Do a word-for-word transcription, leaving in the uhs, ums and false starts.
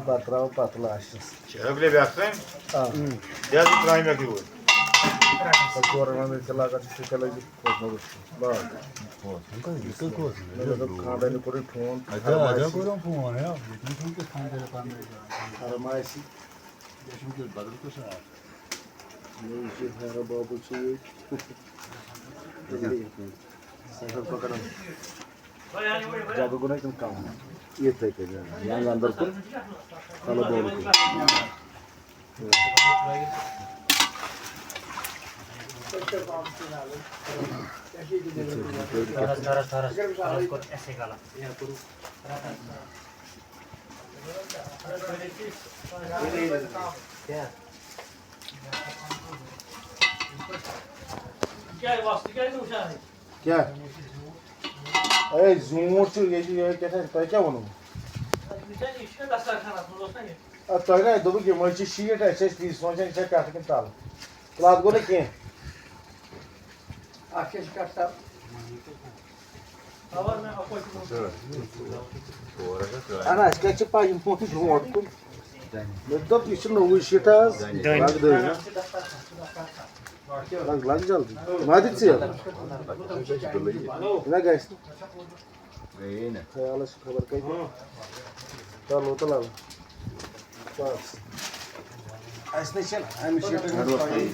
بہٕ ترٛاوٕ پَتہٕ لاسٹَس۔ چھِ أبلہِ بیٛاکھ ترٛٲمۍ؟ آ۔ بیٚیہِ حظ ترٛٲمۍ اَکھ یوٗر۔ پَتہٕ ژورَن ہَن أسۍ لاگان چھِ ٹھیٖکَے لٲگِتھ کھوژنٲوِتھ۔ بَس۔ کھوژُن کَتہِ؟ یہِ کَتہِ کھوژُن؟ مےٚ دوٚپ خانٛدارنہِ کوٚرُے فون۔ اَدٕ حظ، اَدٕ حظ کوٚرُن فون، ہے، ییٚتہِ نہٕ چھُنہٕ کینٛہہ خانٛدارِ پانہٕ ؤنۍ۔ فرمایشی۔ یہِ چھُنہٕ کینٛہہ، بدل کُس اَکھ؟ مےٚ وٕچھ یہِ خیرا بابو چھُ ییٚتہِ۔ سٮ۪ٹھاہ پَکان۔ جگہ گوٚو نہ تِم کم۔ یِتھَے کٔنۍ، آ۔ لنٛگ اندر کُن، تلہٕ بۄن کُن۔ ٹھرس، ٹھرس، ٹھرس، ٹھرس کوٚر اَسے غلط۔ کیٛاہ؟ کیٛاہ؟ اے، زوٗٹھ چھُ، یہِ چھُ یِہوٚے کیٛاہ تام، تۄہہِ کیٛاہ ووٚنوُ؟ اَدٕ تۄہہِ نہ دوٚپُکھ، یِم حظ چھِ شیٖٹ، اَسہِ ٲسۍ تی سونٛچان، یہِ چھا پٮ۪ٹھٕ کِنہٕ تَلہٕ؟ تَلہٕ اَتھ گوٚو نہٕ کینٛہہ۔ اَتھ کیٛاہ چھِ پٮ۪ٹھٕ تَلہٕ؟ اَہَن، اَسہِ کَتہِ چھِ پَے، یِم برونٛٹھ کُن۔ مےٚ دوٚپ، یہِ چھُ نوٚوُے شیٖٹ حظ۔ دٔنۍ۔ لَگ دٔنۍ، ہا؟ لَگ، لَگ جلدی۔ ما دِ ژیر۔ نہ گژھِ نہٕ۔ گٔیے نہ۔ خیالَس چھِ خبر کَتہِ۔ چلو تہٕ لَلہٕ۔ بَس۔ اَسہِ نَے چھَنہٕ اَمہِ شیٖٹہٕ ہٕنٛز پَیی۔